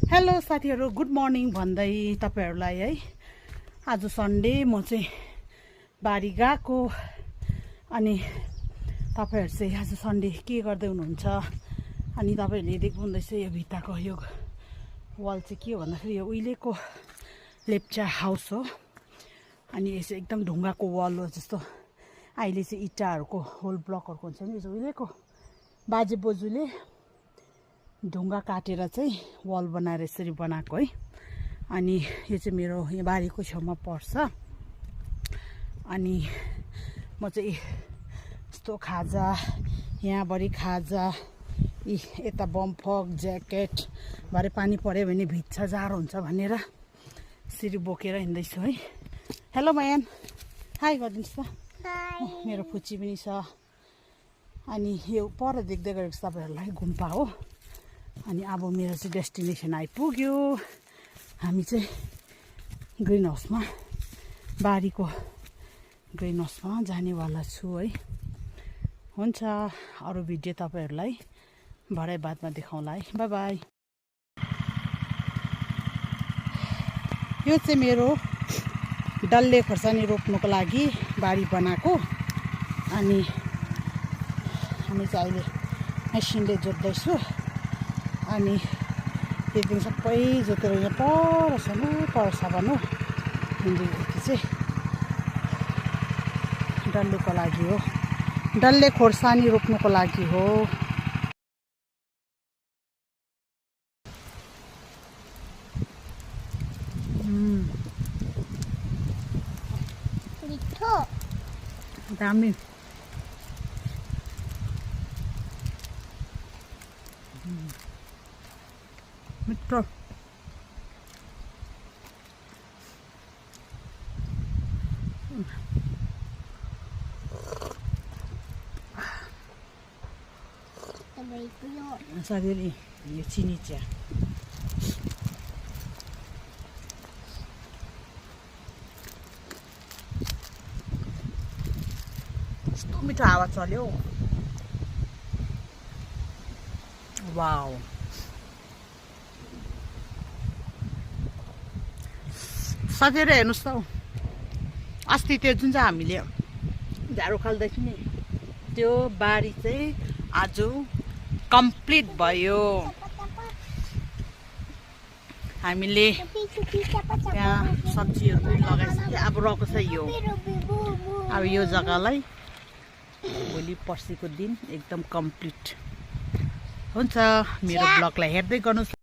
Hello साथीहरु, good morning भन्दै तपाईहरुलाई है। आज सन्डे, म चाहिँ बारी गएको। अनि तपाईहरु चाहिँ आज सन्डे के गर्दै हुनुहुन्छ? अनि तपाईहरुले देख्नुहुँदैछ यो भित्ताको यो वाल चाहिँ के हो भन्दाखेरि यो उहिलेको लेप्चा हाउस हो। अनि यो चाहिँ एकदम ढुङ्गाको वाल हो जस्तो। अहिले चाहिँ इटाहरूको होल ब्लकहरुको हुन्छ नि, यो उहिलेको बाजे बोजूले ढुङ्गा काटेर चाहिँ वाल बनाएर यसरी बनाएको है। अनि यो चाहिँ मेरो यहाँ बारीको छेउमा पर्छ। अनि म चाहिँ यस्तो खाजा, यहाँभरि खाजा, यता बमफक ज्याकेट भरे पानी पर्यो भने भिज्छ, जाडो हुन्छ भनेर यसरी बोकेर हिँड्दैछु है। हेलो मायान, हाई गरिदिनुहोस् त। मेरो फुच्ची पनि छ। अनि यो पर देख्दै गरेको तपाईँहरूलाई गुम्पा हो। अनि अब मेरो चाहिँ डेस्टिनेसन आइपुग्यो। हामी चाहिँ ग्रिन हाउसमा, बारीको ग्रिन हाउसमा जानेवाला छु है। हुन्छ, अरू भिडियो तपाईँहरूलाई भरे बादमा देखाउँला है। By by. यो चाहिँ मेरो डल्ले खोर्सानी रोप्नुको लागि बारी बनाएको। अनि हामी चाहिँ अहिले मेसिनले जोत्दैछु। अनि त्यो दिन सबै जोतेर यहाँ पर सानो पर्छ भनौँ, हिँड्दै चाहिँ डल्लेको लागि हो, डल्ले खोर्सानी रोप्नुको लागि हो। दामी मिठो। साथीहरु, यो चिनी चिया कस्तो मिठो हावा चल्यो। वाउ, साथीहरु हेर्नुहोस् त, अस्ति त्यो जुन चाहिँ हामीले झाडु खाल्दैछु नि, त्यो बारी चाहिँ आज कम्प्लिट भयो। हामीले त्यहाँ सब्जीहरू पनि लगाइसक्यो। अब रहेको छ यो, अब यो जग्गालाई भोलि पर्सिको दिन एकदम कम्प्लिट हुन्छ। मेरो ब्लगलाई हेर्दै गर्नुहोस्।